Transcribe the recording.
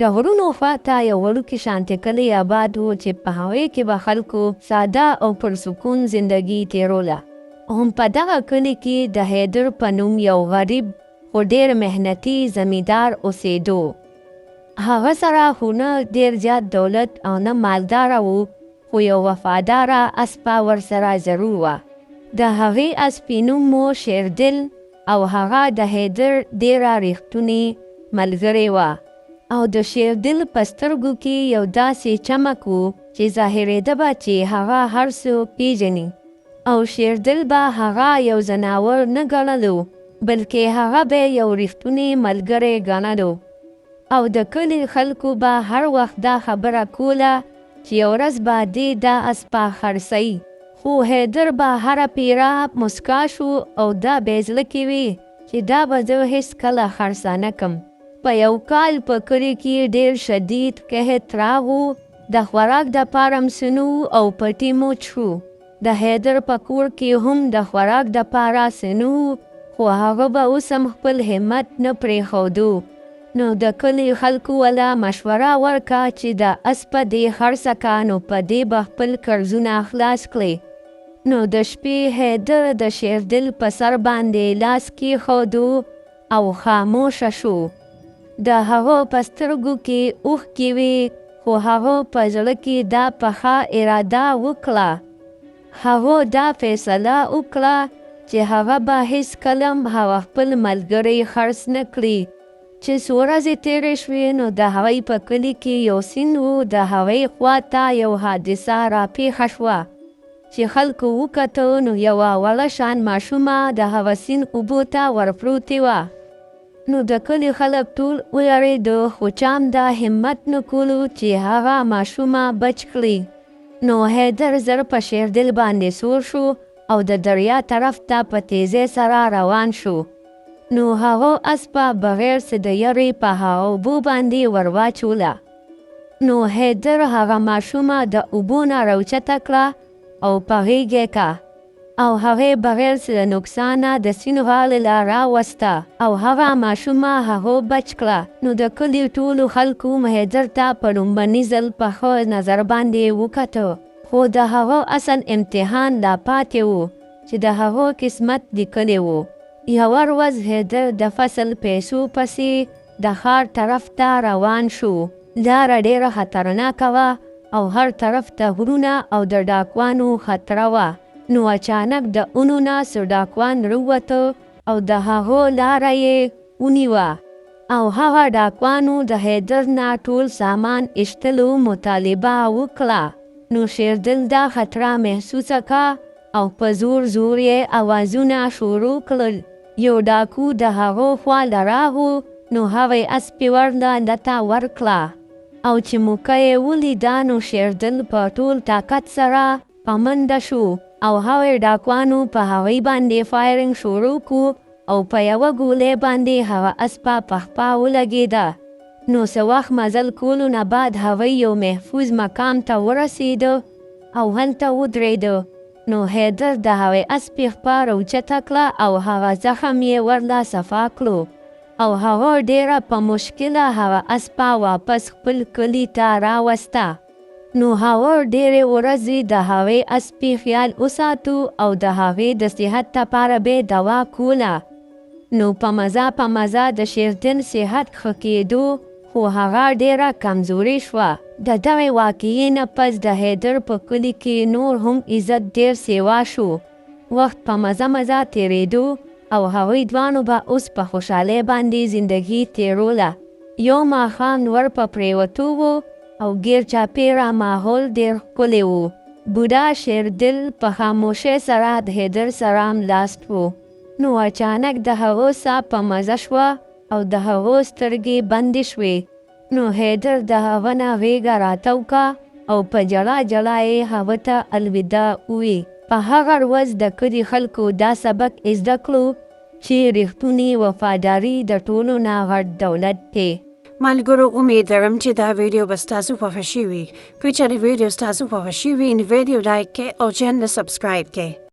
د غرونو خواته یو وړوکی شانتې کلی آباد و چې په هغې کې به خلکو ساده او پرسکون زندګي تېروله. هم په دغه کلي کې د حیدر په نوم یو غریب خو ډېر محنتي زمیندار اوسېدو. هغه سره خو نه ډېر زیات دولت او نه مالداره و، خو یو وفاداره اسپه ورسره ضرور وه. د هغې اسپې نوم و شېردل او هغه د حیدر ډېره رښتونې ملګرې وه. او د شېردل په سترګو کې یو داسې چمک و چې ظاهرېده به چې هغه هر څه پېژني. او شېردل به هغه یو ځناور نه ګڼلو، بلکې هغه به یو رښتونی ملګری ګڼلو. او د کلي خلکو به هر وخت دا خبره کوله چې یو ورځ به دی دا اسپه خرڅوي. خو حیدر به هره پیره مسکا شو او دا به یې زړه کې وي چې دا به زه هېڅکله خرڅه نه کم. په یو کال په کلي کې ډېر شدید قحط راغو، د خوراک دپاره هم څه نه وو او پټي مو شو. د حیدر په کور کې هم د خوراک دپاره څه نه وو، خو هغه به اوس هم خپل همت نه پرېښودو. نو د کلي خلکو وله مشوره ورکه چې دا اسپه دې خرڅه کا، نو په دې به خپل قرضونه خلاص کړې. نو د شپې حیدر د شېردل په سر باندې لاس کېښودو او خاموشه شو. د هغه په سترګو کې اوښکې وې، خو هغه په زړه کې دا پخه اراده وکړه. هغه دا فیصله وکړه چې هغه به هېڅکله هم هغه خپل ملګری خرڅ نه کړي. چې څو ورځې تېرې شوې، نو د هغوی په کلي کې یو سیند و، د هغې خوا ته یو حادثه راپېښه شوه. چې خلکو وکتل، نو یوه وړه شان ماشومه د هغه سیند اوبو ته ورپروتې وه. نو د کلي خلک ټول ویرېدو، خو چا هم دا همت نه کولو چې هغه ماشومه بچ کړي. نو حیدر زر په شېردل باندې سور شو او د دریا طرف ته په تیزۍ سره روان شو. نو هغه اسپه بغیر څه د یرې په هغه اوبو باندې ورواچوله. نو حیدر هغه ماشومه د اوبو نه راوچته کړه او په غېږ یې کا، او هغې بغیر څه د نقصانه د سیند غاړې له راوسته او هغه ماشومه هغو بچ کړه. نو د کلي ټولو خلکو حیدر ته په لومړني ځل په ښه نظر باندې وکتل، خو د هغه اصل امتحان لا پاتې و چې د هغه قسمت لیکلی و. یوه ورځ حیدر د فصل پیسو پسې د ښار طرف ته روان شو. لاره ډېره خطرناکه وه او هر طرف ته غرونه او د ډاکوانو خطره وه. نو اچانک د ونو نه څه ډاکوان راووتل او د هغو لاره یې ونیوه، او هغه ډاکوانو د حیدر نه ټول سامان ایستلو مطالبه وکړه. نو شېردل دا خطره محسوسه کړه او په زور زور یې اوازونه شروع کړل. یو ډاکو د هغو خوا له راغو، نو هغې اسپې ورله لته ورکړه، او چې موقع یې ولیده، نو شېردل په ټول طاقت سره په منډه شو او هغې ډاکوانو په هغوی باندې فایرنګ شروع کو او په یوه ګولۍ باندې هغه اسپه په خپه ولګېده. نو څه وخت مزل کولو نه بعد هغوی یو محفوظ مقام ته ورسېده او هلته ودرېده. نو حیدر د هغې اسپې خپه راوچته کړه او هغه زخم یې ورله صفا کړو، او هغه ډېره په مشکله هغه اسپه واپس خپل کلي ته راوسته. نو هغه ډېرې ورځې د هغې اسپې خیال وساتو او د هغې د صحت لپاره به دوا کوله. نو په مزه په مزه د شېردل صحت ښه کېدو، خو هغه ډېره کمزوري شوه. د دغې واقعې نه پس د حیدر په کلي کې نور هم عزت ډېر سیوا شو. وخت په مزه مزه تېرېدو او هغوی دواړو به اوس په خوشحالۍ باندې زندګي تېروله. یو ماښام لمر په پرېوتو و او ګیر چاپېره ماحول ډېر ښکلی و. بوډا شېردل په خاموشۍ سره د حیدر سره ناست و. نو اچانک د هغه ساه په مزه شوه او د هغه سترګې بندې شوې. نو حیدر د هغه نه غېږه راتاو کړه او په ژړا ژړا یې هغه ته الوداع وویل. په هغه ورځ د کلي خلکو دا سبق زده کړو چې رښتونې وفاداري د ټولو نه غټ دولت دی. ملګرو، امید لرم چې دا ویډیو به ستاسو خوښه شوي. که چېرې ویډیو ستاسو خوښه شوي، نو ویډیو لایک کړئ او چینل سبسکرایب کړئ.